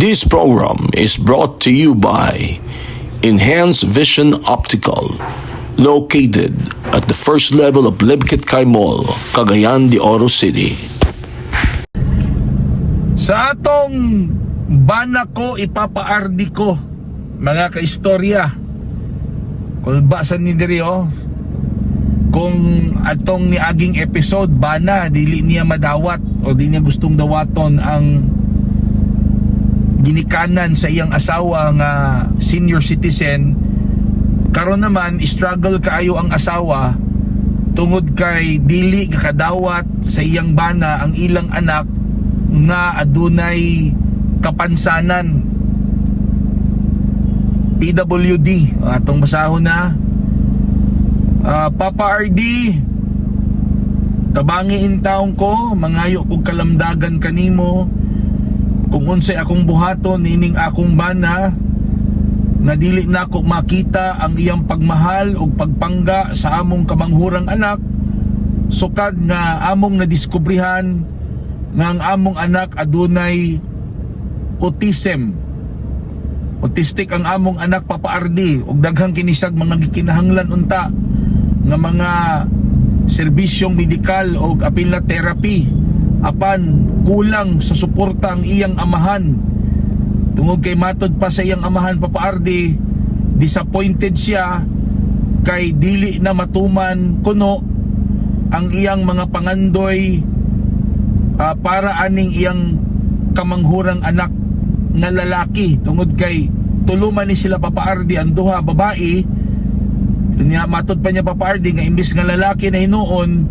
This program is brought to you by Enhanced Vision Optical, located at the first level of Limketkai Mall, Cagayan de Oro City. Sa atong bana ko ipapa-RD ko, mga kaistorya. Kulba sa ni diri oh. Kung atong niaging episode, bana dili niya madawat o di niya gustong dawaton ang ginikanan sa iyang asawa nga senior citizen, karon naman struggle kaayo ang asawa tungod kay dili kakadawat sa iyang bana ang ilang anak nga adunay kapansanan, PWD. Atong basahon na. Papa RD, tabangi intawon ko, mangayo kog kalamdagan kanimo kung unsay akong buhaton nining akong bana nga dili nako makita ang iyang pagmahal ug pagpangga sa among kamanghurang anak, sukad nga among nadiskubrihan nga ang among anak adunay autism. Autistic ang among anak, Papa RD, ug daghang kini siyag mga gikinahanglan unta nga mga serbisyong medikal o apil na therapy, apan kulang sa suporta ang iyang amahan tungod kay matod pa sa iyang amahan, Papa RD, disappointed siya kay dili na matuman kuno ang iyang mga pangandoy para aning iyang kamanghurang anak nga lalaki, tungod kay tulo man ni sila, Papa RD, ang duha babae niya. Matod pa niya, Papa RD, nga imbis nga lalaki na hinuon,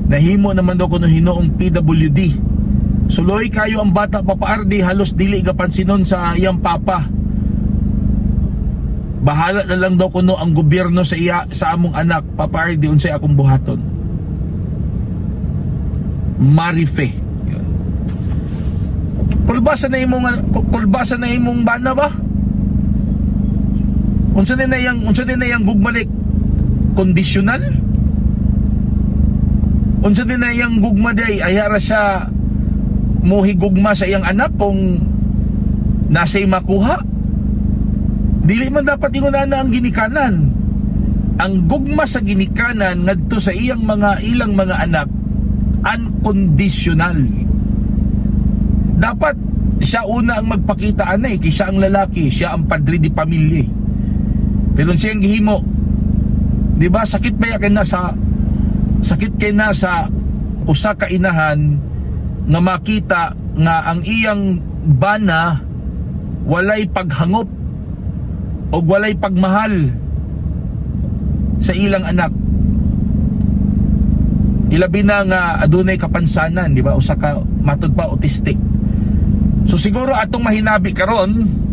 nahimo naman daw kuno hinuong PWD. Suloy kayo ang bata, Papa RD, halos dili gapansinon sa iyang papa. Bahala na lang daw kuno ang gobyerno sa iya, sa among anak. Papa RD, unsay akong buhaton? Marife. Yun. Kulbasa na imong bana ba? Unsa din na yang gugma ni conditional? Unsa din na yang gugma day ayara siya mohigugma sa iyang anak kung nasa'y makuha? Dili man dapat ingon ana ang ginikanan. Ang gugma sa ginikanan ngadto sa iyang mga ilang mga anak, unconditional. Dapat siya una ang magpakita ana eh, kay siya ang lalaki, siya ang padre di pamilya. Pero siya ang gihimo, di ba? Sakit kay na sa usa ka inahan nga makita nga ang iyang bana walay paghangop o walay pagmahal sa ilang anak, ilabi na nga adunay kapansanan, di ba? Usa ka, matud pa, autistic. So siguro atong mahinabi karon.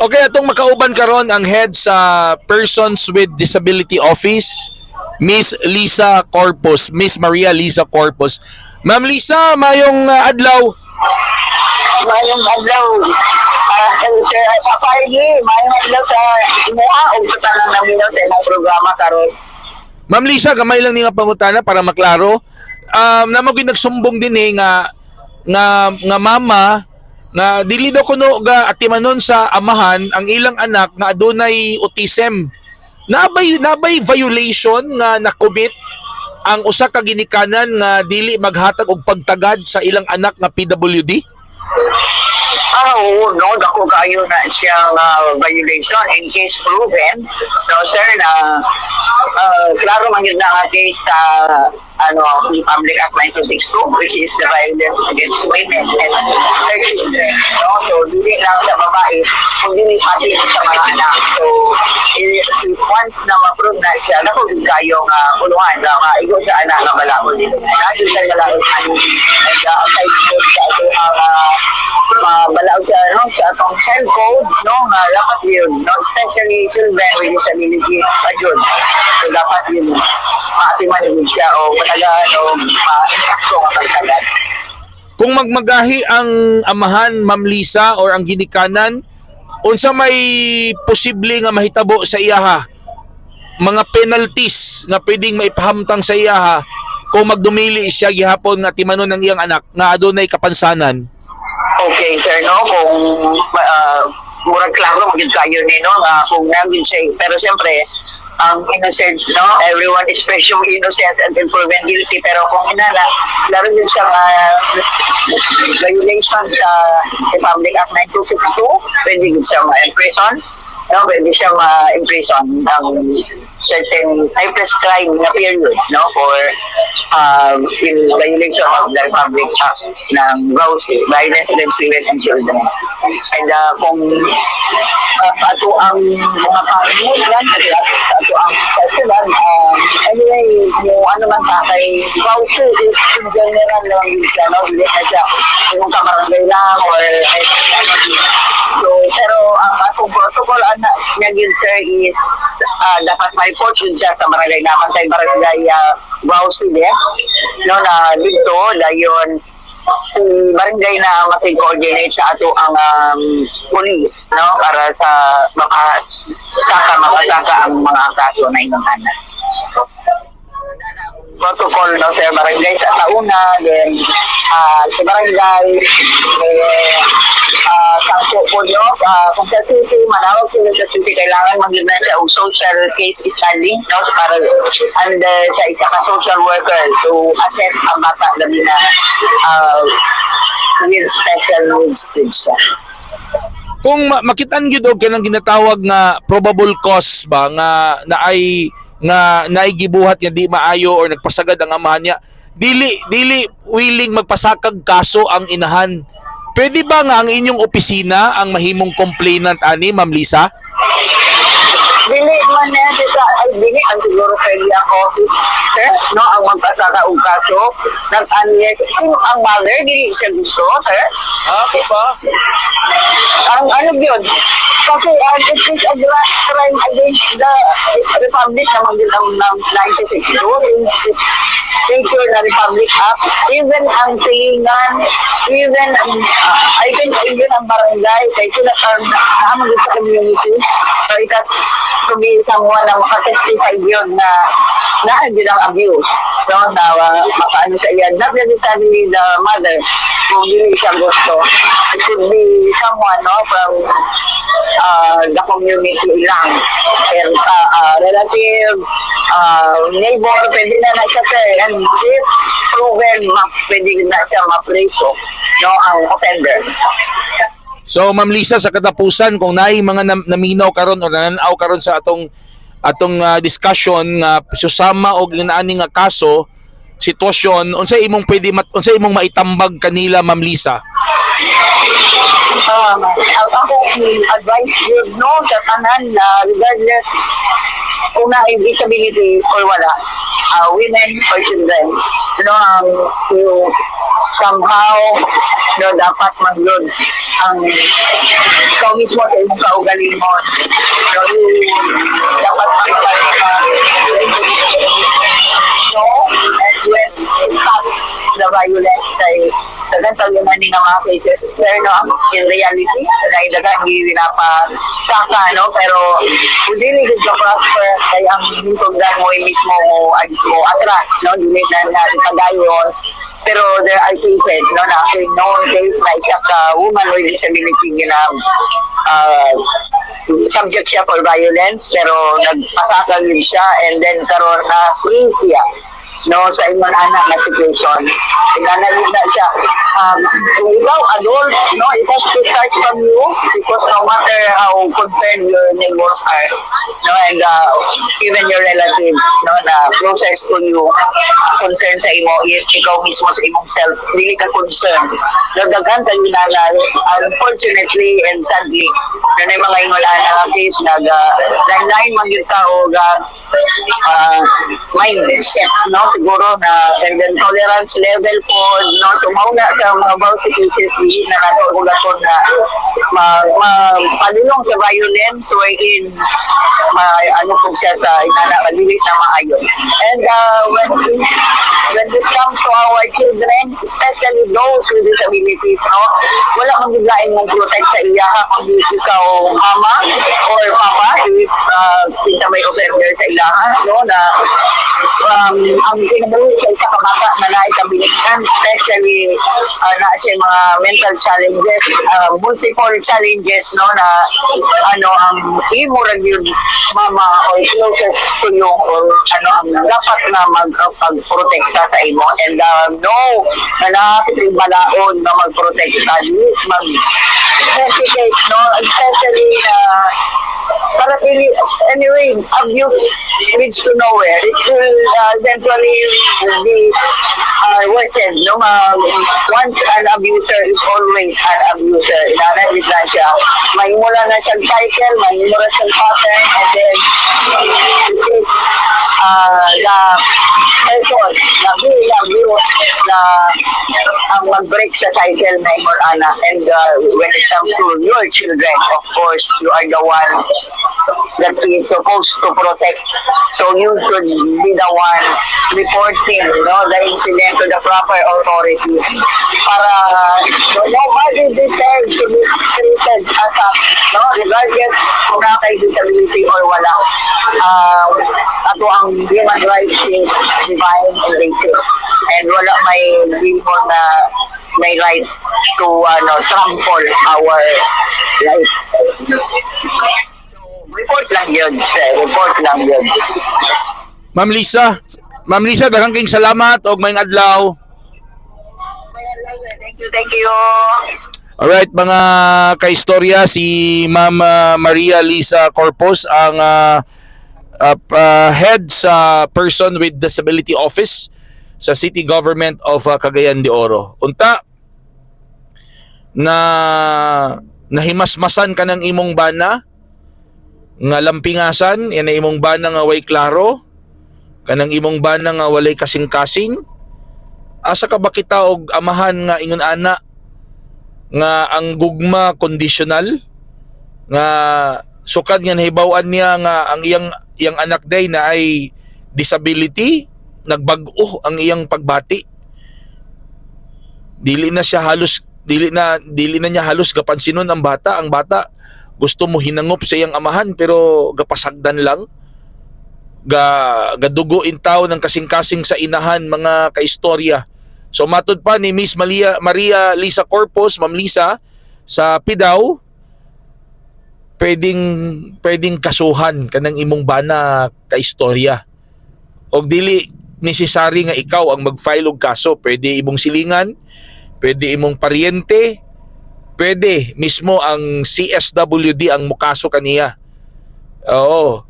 Okay, atong makauban karon ang head sa Persons with Disability Office, Miss Lisa Corpus, Miss Maria Lisa Corpus. Ma'am Lisa, mayong adlaw. Mayong adlaw. Sir, Papa RD, mayong adlaw sa imuha o sa tanang naminaw sa imong programa karon. Ma'am Lisa, gamay lang ni nga pangutana para maklaro. Namo gyud nagsumbong din eh nga mama nga dili daw kuno ga atimanon sa amahan ang ilang anak nga adunay autism. Nabay violation nga na-commit ang usa ka ginikanan nga dili maghatag og pagtagad sa ilang anak nga PWD? Ah, oo, no, dako kayo na siyang violation in case proven, no, sir, na klaro man yun na nga case sa ano, Republic Act 9262, which is the violence against women and their children, no? So, dili lang sa babae, kundi pati sa mga anak. So, if once na ma-prove na siya, dako gid kayo nga kulungan, na maigo sa anak nga balaod. Naa siya balaod ang nag-outside code sa ato ang mabalaod sa ano sa atong child code, no, nga dapat yun, no, especially children with disability pa jud. So dapat yun maatiman yun siya o matagaan o ma-insakto nga pagtagad. Kung magmagahi ang amahan, Ma'am Lisa, or ang ginikanan, unsa may posible nga mahitabo sa iyaha? Mga penalties nga pwedeng maipahamtang sa iyaha kung magdumili siya gihapon nga timanon ng iyang anak nga adunay kapansanan? Okay, sir, no? Kung murag klaro magyud kayo ni, no, nga kung nagin siya, pero siyempre ang innocence, no, everyone is presumed innocent until proven guilty, pero kung inana laro yun siya violation sa Republic Act 9262, pwede yun siya ma-imprison, no, pwede siya ma-imprison ng certain ay prescribed na period, no, for in violation of the Republic Act ng VAWC, Violence Against Women and Children. And kung ato ang mga pangimulan ato ang festival, anyway, yung ano man ta kay VAWC is in general lang yun siya, no, dili na siya kung kabarangay lang or ay, ano, so pero ang atong protocol ana niya yun, sir, is dapat ma-report yun siya sa barangay naman kay barangay VAWC desk, no, na dito dayon si barangay na makig-coordinate sa ato ang police, no, para sa makasaka ang mga kaso na inyong anak protocol, no, sa barangay sa tauna, then sa barangay eh, sangko po, no, kung sa city manawag sila sa city, kailangan magyud na siya og social case study, no, para under sa isa ka social worker to assess ang bata labi na with special needs din siya. Kung makitan gyud og kanang ginatawag nga probable cause ba nga naay nga naigibuhat nga di maayo or nagpasagad ang amahan niya, dili dili willing magpasakag kaso ang inahan, pwede ba nga ang inyong opisina ang mahimong complainant ani, Ma'am Lisa? Dili man na sa ay dili ang siguro pwede ang office, sir, no, ang magpasaka og kaso nag unless sino ang mother dili siya gusto, sir. Ah, ba? Ang ano yun kasi it is a crime against the Republic naman din ang ng 1962 in its nature na Republic Act. Even ang silingan, even ang I think even ang barangay kay sila naman sa community, so it has to be someone na makatestify yun na na din ang abuse, no, na makaano sa iyan, not necessarily the mother kung dili siya gusto. It could be someone, no, from the community lang and relative, neighbor, pwede na na siya, sir. And if proven, pwede na siya mapreso, no, ang offender. So Ma'am Lisa, sa katapusan, kung naay mga naminaw karon o nananaw karon sa atong atong discussion nga susama og inaani nga kaso, sitwasyon, unsay imong maitambag kanila, Ma'am Lisa? Ang akong advice yun, no, sa tanan na regardless kung na disability or wala, women or children, no, you somehow, no, dapat man yun, ang ikaw mismo sa imong kaugalingon, no, you, dapat man no, and when stop the violence kay sa ganito yung ani nga mga cases, sir, no, in reality dahil daghang ginapasaka, no, pero kung dili gud ka prosper kay ang hintugdan mo ay mismo mo atras, no, dili na na padayon. Pero there are cases, no, na actually known case na isa ka woman with disability gina subject siya for violence, pero nagpasaka yun siya and then karon na free siya, no, sa ingon ana nga situation. Inanalig na siya. Kung ikaw adult, no, it has to start from you because no matter how concerned your neighbors are, no, and even your relatives, no, na closest to you, concerned sa imo, if ikaw mismo sa imong self dili ka concerned, no, daghan kayo na, unfortunately and sadly, na may mga ingon ana nga case nag lain man gyud ka og mindset, no, siguro na, and then tolerance level po, no. So mao na sa mga VAWC cases, di na nato ugaton na ma, ma palulong sa violence wherein ma ano po siya sa inana dili na maayo. And when it comes to our children, especially those with disabilities, no, wala kang biglain mong protect sa iya ha kung di ikaw mama or papa if kita may offender sa ila. ilaha, no, na ang kinabuhi sa isa ka bata na naay kabilingan, especially na siya mga mental challenges, multiple challenges, no, na ano, ang imo ra gyud mama or closest to you or ano ang dapat na magpagprotekta sa imo and no na naa yung balaod na magprotekta, dili mag hesitate, no, especially na para dili. Anyway, abuse leads to nowhere. It will eventually be worsened, no? Once an abuser is always an abuser. Inana gid na siya, mahimura na siyang cycle, mahimura siyang pattern, and then it is the person na being abused na ang mag-break sa cycle na imong ana. And when it comes to your children, of course, you are the one that is supposed to protect, so you should be the one reporting, no, the incident to the proper authorities para, no, nobody deserves to be treated as a, no, regardless kung naa kay disability or wala. Ato ang human rights is divine and basic and wala may demon na may right to ano, trample our rights. So, report lang yun, sir. Report lang yun. Ma'am Lisa, Ma'am Lisa, daghang kayong salamat og maayong adlaw. Thank you, thank you. Alright, mga kaistorya, si Ma'am Maria Lisa Corpus ang head sa Person with Disability Office sa City Government of Cagayan de Oro. Unta na nahimasmasan ka ng imong bana nga lampingasan, yan na imong bana nga way klaro, kanang imong bana nga walay kasing-kasing. Asa ka ba kita og amahan nga ingon ana, nga ang gugma conditional, nga sukad nga nahibaw-an niya nga ang iyang iyang anak day na ay disability, nagbag-o ang iyang pagbati? Dili na siya halos dili na niya halos gapansinon ang bata. Ang bata gusto mo hinangop sa iyang amahan pero gapasagdan lang, ga gadugo in tao ng kasing-kasing sa inahan, mga kaistorya. So matud pa ni Miss Maria Lisa Corpus, Ma'am Lisa, sa PDAO pwedeng pwedeng kasuhan kanang imong bana, kaistorya. Og dili necessary nga ikaw ang mag-file og kaso, pwede imong silingan, pwede imong paryente, pwede mismo ang CSWD ang mukaso kaniya. Oo.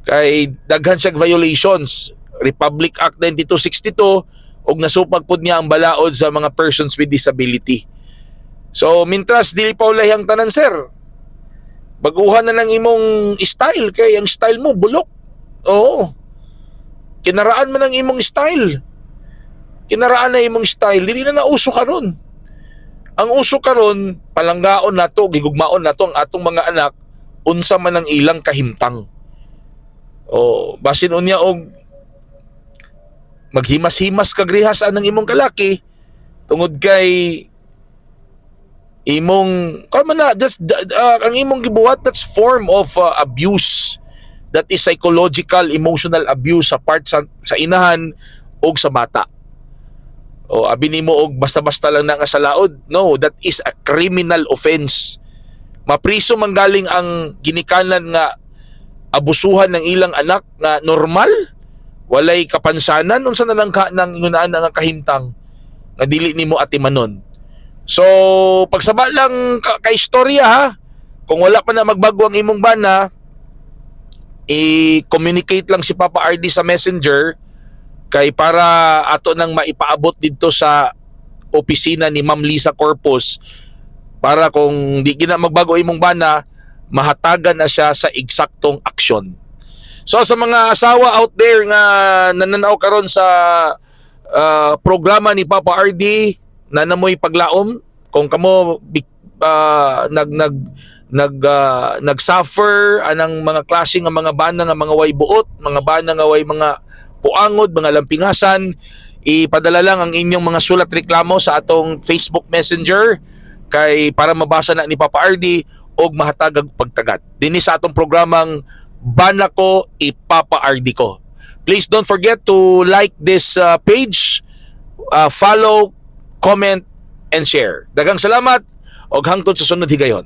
Kay daghan siya violations. Republic Act 9262 ug nasupag pud niya ang balaod sa mga persons with disability. So mintras dili pa ulay ang tanan, sir. Baguhan na lang imong style kay ang style mo bulok. Oo. Kinaraan man ang imong style. Kinaraan na imong style, dili na nauso karon. Ang uso karon, palanggaon nato, gigugmaon nato ang atong mga anak unsa man ang ilang kahimtang. O basin unya og maghimas-himas kag rehas anang imong kalaki tungod kay imong kamo na, that's ang imong gibuhat, that's form of abuse. That is psychological, emotional abuse sa part sa inahan og sa bata. O abi nimo og basta-basta lang na nga sa laod. No, that is a criminal offense. Mapriso man galing ang ginikanan nga abusuhan ng ilang anak nga normal, walay kapansanan. Unsa na lang ka nang ingunaan nga kahimtang nga dili nimo atimanon? So pagsaba lang ka, istorya ha, kung wala pa na magbago ang imong bana, i-communicate lang si Papa RD sa Messenger kay para ato nang maipaabot didto sa opisina ni Ma'am Lisa Corpus para kung di gina magbago imong bana, mahatagan na siya sa eksaktong aksyon. So sa mga asawa out there nga nananaw karon sa programa ni Papa RD, na namoy paglaom kung kamo nag nag nag nag-suffer anang mga klase nga mga bana nga mga way buot, mga bana nga way mga puangod, mga lampingasan, ipadala lang ang inyong mga sulat reklamo sa atong Facebook Messenger kay para mabasa na ni Papa RD og mahatag og pagtagat. Dinhi sa atong programang Bana ko, ipapa-RD ko. Please don't forget to like this page, follow, comment, and share. Daghang salamat og hangtod sa sunod higayon.